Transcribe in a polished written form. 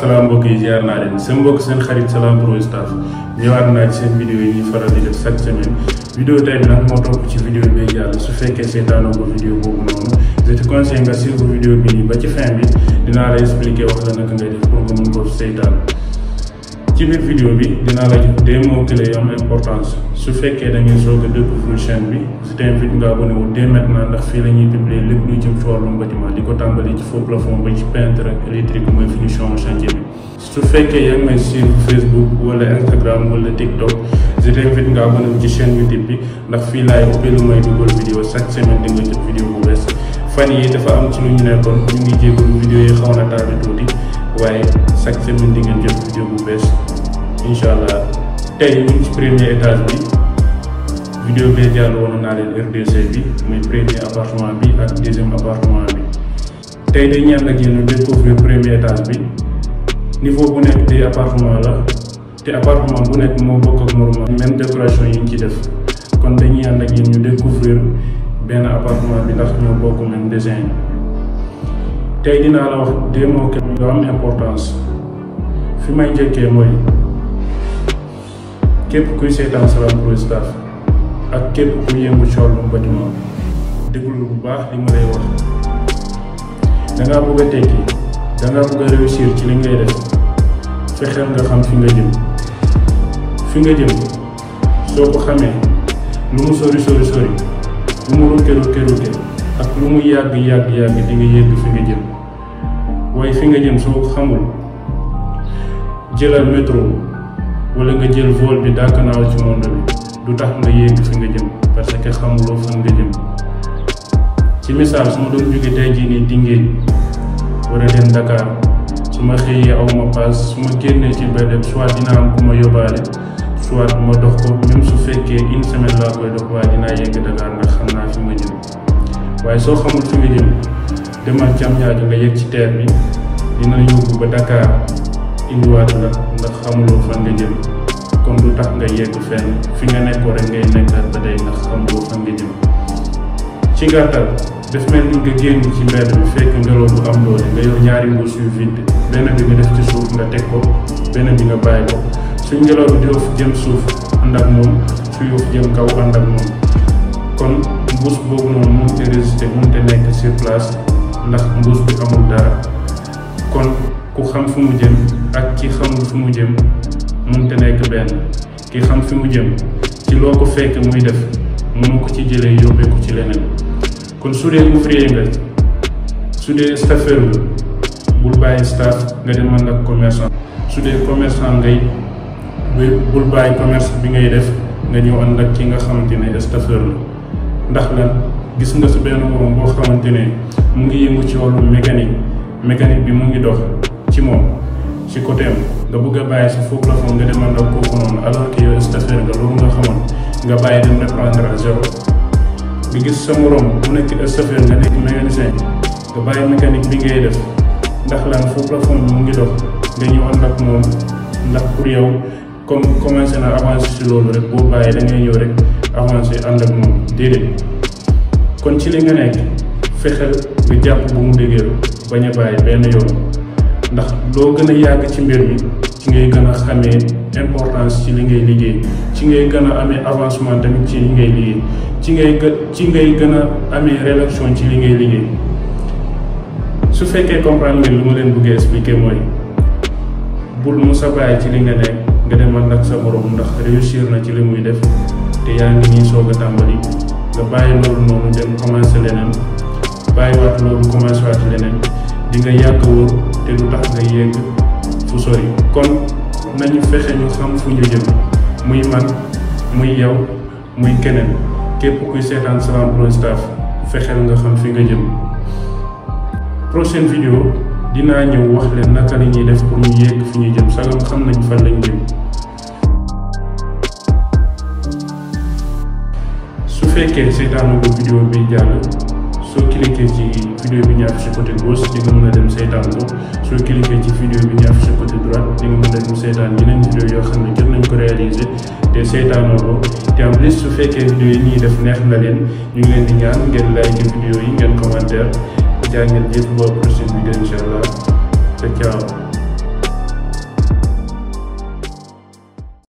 salaam mbokk yi ziar naa leen seen mbokk seen xarit Salam Pro Staff ñëwaat naa ci seen vidéo yi ñuy faral di def chaque semaine vidéo tey bi nag moo topp ci vidéo bi jàll su fekkee seetaanoo ko vidéo boobu noonu je te conseille nga suivre vidéo bi nii ba ci fin bi dinaa la expliquer wax la naka ngay def pour nga mën ko seetaan ci biir vidéo bi dinaa la jox des mots clés yu am importance su fekkee da ngeen soog a découvrir chaîne bi je t'invite nga abonné wu dès maintenant ndax fii la ñuy publier lépp lu jëm ci wàllum bâtiment di ko tàmbali ci faux plafond ba ci peintre ak électrique mooy finition chantier bi. su fekkee yaa ngi may suivre Facebook wala Instagram wala TikTok je t'invite nga abonné wu ci chaîne YouTube bi ndax fii laay ëppee lu may dugal vidéo chaque semaine di nga jot vidéo bu bees fan yi dafa am ci lu ñu nekkoon ñu ngi jégalu vidéo yi xaw na tardé tuuti waaye chaque semaine di ngeen jot vidéo bu bees incha allah. tey ñu ngi ci premier étage bi vidéo bee jàll woon naa leen RDC bi muy premier appartement bi ak deuxième appartement bi tey day ñaan ak yéen ñu découvrir premier étage bi niveau bu nekk des appartement la te appartement bu nekk moo bokk ak morom même décoration yi ñu ci def kon dañuy ànd ak yéen ñu découvrir benn appartement bi ndax ñoo bokk même design tey dinaa la wax des mots yu am importance fi may njëkkee mooy képp kuy seetaan Salam Pro Staff ak képp kuy yëngu ci wàllum bâtiment déglu bu baax li ma lay wax dangaa bëgg a tekki dangaa bëgg a réussir ci li ngay def fexeel nga xam fi nga jëm soo ko xamee lu mu sori lu mu rukke ak lu mu yàgg di nga yegg fi nga jëm waaye fi nga jëm soo ko xamul jëlal métro wala nga jël vol bi dàkkanaaw ci monde bi du tax nga yegg fi nga jëm parce que xamuloo fan nga jëm ci misaal su ma doon jóge tey jii nii Tingéej war a dem Dakar su ma xëyee aw ma paas su ma génnee ci mbedd soit dina am ku ma yóbbaale soit ma dox ko même su fekkee une semaine laa koy dox waaye dinaa yegg Dakar ndax xam naa fi ma jëm waaye soo xamul fi nga jëm demal Diamniadio nga yegg ci terre bi dina yóbbu ba Dakar indiwaat la ndax xamuloo fan nga jëm kon du tax nga yegg fenn fi nga nekkoon rek ngay nekkaat ba tey ndax xamuloo fan nga jëm ci gàttal def mel ni nga génn ci mbedd bi fekk ngelaw bu am doole nga yor ñaari mbuus yu vide benn bi nga def ci suuf nga teg ko benn bi nga bàyyi ko su ngelaw bi di yoof jëm suuf ànd ak moom su yoof jëm kaw ànd ak moom kon mbuus boobu noonu mënut a résister mënut a nekk sur place ndax mbuus bi amul dara kon ku xam fi mu jëm ak ki xamul fi mu jëm mënut a nekk benn ki xam fi mu jëm ci loo ko fekk muy def mënu ko ci jëlee yóbbee ko ci leneen kon su dee ouvrier nga su dee staffeur nga bul bàyyi staff nga dem ànd ak commerçant su dee commerçant ngay bul bàyyi commerce bi ngay def nga ñëw ànd ak ki nga xamante ne staffeur la ndax lan gis nga su benn morom boo xamante ne mu ngi yëngu ci wàllu mécanique bi mu ngi dox ci moom ci côté am nga bëgg a bàyyi sa faux plafond nga dem ànd ak kooku noonu alors que yow staffeur nga loolu nga xamoon nga bàyyi dem reprendre à zéro nga gis sa morom bu nekk staffeur nga nekk mécanicien nga bàyyi mécanique bi ngay def ndax lan faux plafond bi mu ngi dox nga ñëw ànd ak moom ndax pour yow comme commencé na avancé si loolu rek boo bàyyi da ngay ñëw rek avancé ànd ak moom déedéet kon ci li nga nekk fexeel nga jàpp bu mu dëgër bañ a bàyyi benn yoon ndax loo gën a yàgg ci mbir mi ci ngay gën a xamee importance ci li ngay liggéey ci ngay gën a amee avancement tamit ci li ngay liggéey ci ngay gën a amee réaction ci li ngay liggéey su fekkee comprendre ngeen lu ma leen bëggee expliquer mooy bul mu sa bàyyi ci li nga nekk nga demal nag sa morom ndax réussir na ci li muy def te yaa ngi nii soog a tàmbali nga bàyyi loolu noonu dem commencé leneen bàyyiwaat loolu commencé waat leneen di nga yàgg wóor te lu tax nga yegg fu sori kon nañu fexe ñu xam fu ñu jëm muy man muy yow muy keneen képp kuy seetaan Salam Pro Staff fexeel nga xam fi nga jëm. prochaine vidéo dinaa ñëw wax leen naka la ñuy def pour ñu yegg fi ñu jëm sagam xam nañ fan lañ jëm. su fekkee seetaanu ko vidéo bi jàll soo cliqué ci vidéo bi ñu affiché côté gauche di nga mën a dem seetaan ko soo cliqué ci vidéo bi ñu affiché côté droite di nga mën a dem seetaan yeneen vidéo yoo xam ne jot nañ ko réaliser te seetaanoo ko te en plus su fekkee vidéo yi ñuy def neex na leen ñu ngi leen di ñaan ngeen like vidéo yi ngeen commentaire jaa ngeen jëf ba prochaine vidéo incha allah. ciao ciao